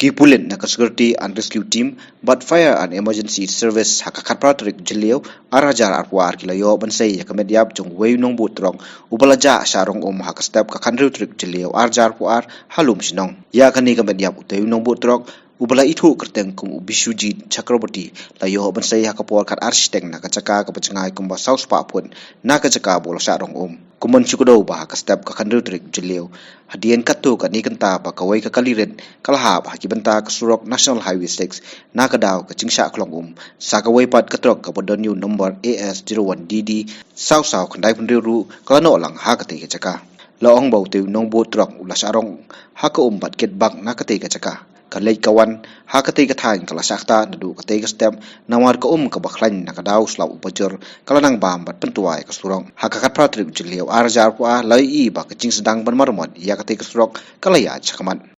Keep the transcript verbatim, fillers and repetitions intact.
Ki pulit na ka Security and Rescue Team bad Fire and Emergency Service ha ka khatphra tarik Jylliew ar hajar arphew ar ki la ïoh ban sei ïa ka met ïap jong uwei u nongbud trok uba la jah shah rong um ha ka step ka khathynriew tarik Jylliew ar hajar arphew ar ha Lumshnong. Ïa kane ka met ïap utei u nongbud trok uba la ithuh kyrteng kum u Biswajit Chakraborty la ïoh ban sei ha ka por khatar shiteng na ka jaka kaba jngai kumba saw spah phut na ka jaka ba u la shah rong um. Kumno shu kdew ba ha ka step ka khathynriew tarik Jylliew, hadien katto katne kynta ba kawei ka kali rit ka la hap ha ki bynta ka surok National Highway six na ka daw ka jingshah khlong um, sa kawei pat ka trok kaba don ïa u nombar A S zero one D D saw saw khyndai phew hynriew ruh ka la noh lang ha katei ka jaka. La ong ba utei u nongbud trok u la shah rong ha ka um bad kit bak na katei ka jaka. Ka leit ka wan ha katei ka thaiñ ka la shah ktah naduh katei ka step, namar ka um kaba khlaiñ na ka daw slap u bajur ka la nang bam bad pyntwa ïa ka surok. Ha ka khatphra tarik Jylliew ar hajar arphew ar la ïohi ba ka jingsdang ban maramot ïa katei ka surok ka la ïaid shakhmat.